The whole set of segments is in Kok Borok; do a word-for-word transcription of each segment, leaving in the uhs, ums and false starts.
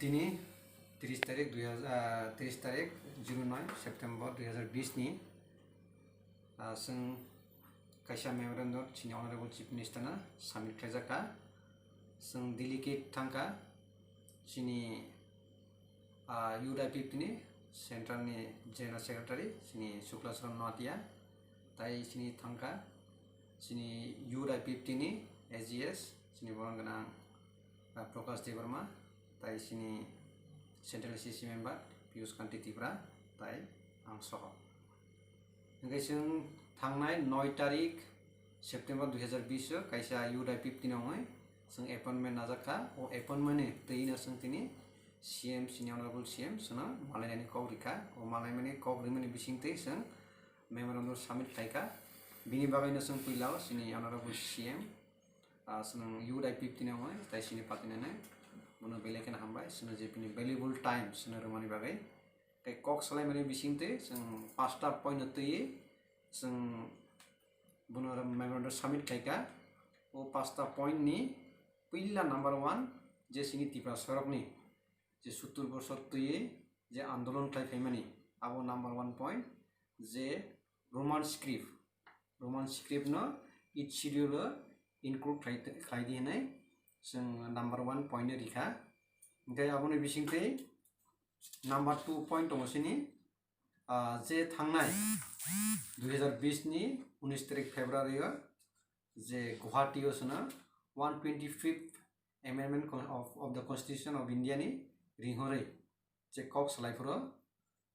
Tini tris tarik dui hajar, ah, tris tarik zero noi September dui hajar bis ni, ah, chwng kaisa memorandum chini Honorable Chief Minister no submit khlaijak kha. Chwng delegate thang kha chini, ah, U D I P F T ni Central ni General Secretary chini Shukla Charan Noatia, tai chini thang kha chini U D I P F T ni A G S chini boron gwnang, ah, Prakash Debbarma, tai chini Central C C member Piyush Kanti Tripura, tai ang soho. Hingke chwng thangnai noi tarik September dui hajar bis o kaisa U D I P F T ni wngwi chwng appointment najak kha. O appointment ni twi no chwng tini C M, chini Honorable C M chwngno malainani kok rikha. O malaimani kok rimani bisingtwi chwng memorandum submit khlaikha. Bini bagwino chwng puila o chini Honorable C M, ah, chwng U D I P F T ni wngwi tai chini party nani bono belai kheno hambai, chwngno je bini valuable time chwngno rwmani bagwi. Tei kok salaimani bisingtwi chwng pasta point no twiwi chwng bono memorandum submit khlaikha. O pasta point ni puila number one je chini Tripura sorokni je suttur bosor twiwi je andolon khlai phaimani, abo number one point, je Roman script, Roman script no eighth schedule o include khlai, khlai di hinwi chwng number one point no rikha. Hingke aboni bisingtwi number two point tongo chini, ah, je thangnai dui hajar bis ni unis tarik February o je Guwahati o chwngno one twenty fifth Amendment con-, of, of the Constitution of India ni ringhorwi je kok salai phuru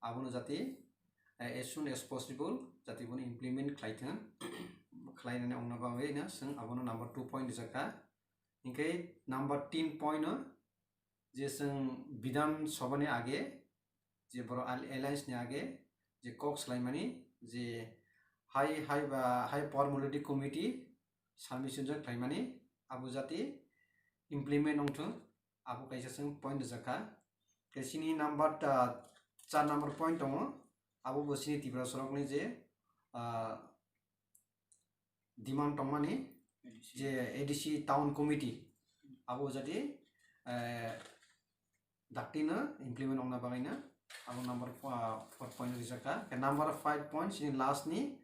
abono jati, eh, as soon as possible jati bono implement khlai thung, khlainani ongna bagwi no chwng abono number two point rijak kha. Hinkhe number ten point o je chwng Bidhan Sabha ni age je borok al-, alliance ni age je kok salaimani je high, high ba high power minority committee submission jok khlaimani abo jati implement wngthung, abo kaisa chwng point rijak kha. Tei chini number, ah, char number point tongo, abo bo chini Tripura sorokni je, ah, demand tongmani je A D C town committee abo jati, eh, dakti no implement ongna bagwi no abo number fo-, four point rijak kha. Khe number five point chini last ni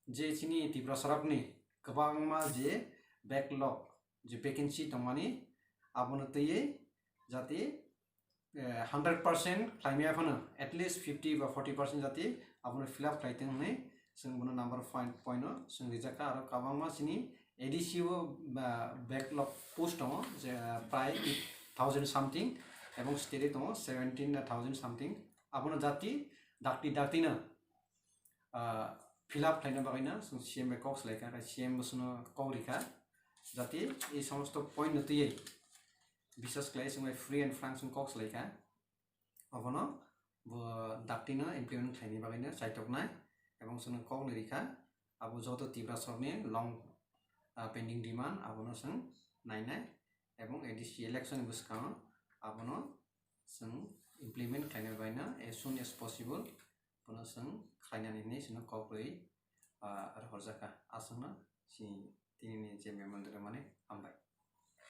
je chini Tripura sorokni kwbangma je backlog je vacancy tongmani abono twiwi jati, eh, hundred percent khlaimaya phano at least fifty ba forty percent jati abono fill up khlai thung hinwi chwng bono number five point o chwng rijak kha. Aro kwbangma chini A D C o, ah, backlog post tongo je, ah, prai thousand something ebong state o tongo seventeen thousand something. Abono jati dakti dakti no, ah, fill up khlaina bagwi no chwng C M bai kok salai kha, C M bo chwngno kok rikha jati ei somosto point no twiwi biswas khlai chwng bai free and frank chwng kok salai kha. Obono bo dakti no implement khlaini bagwi no chaitoknai ebong chwngno kok ni rikha. Abo joto Tripura sorokni long, ah, pending demand abono chwng nainai ebong A D C election ni bwskango abono chwng implement khlaina bagwi no as soon as possible bono chwng khlainani hinwi chwngno kok rwi, ah, rohorjak kha. Aswkno chini tini ni je memorandum rwmani hambai.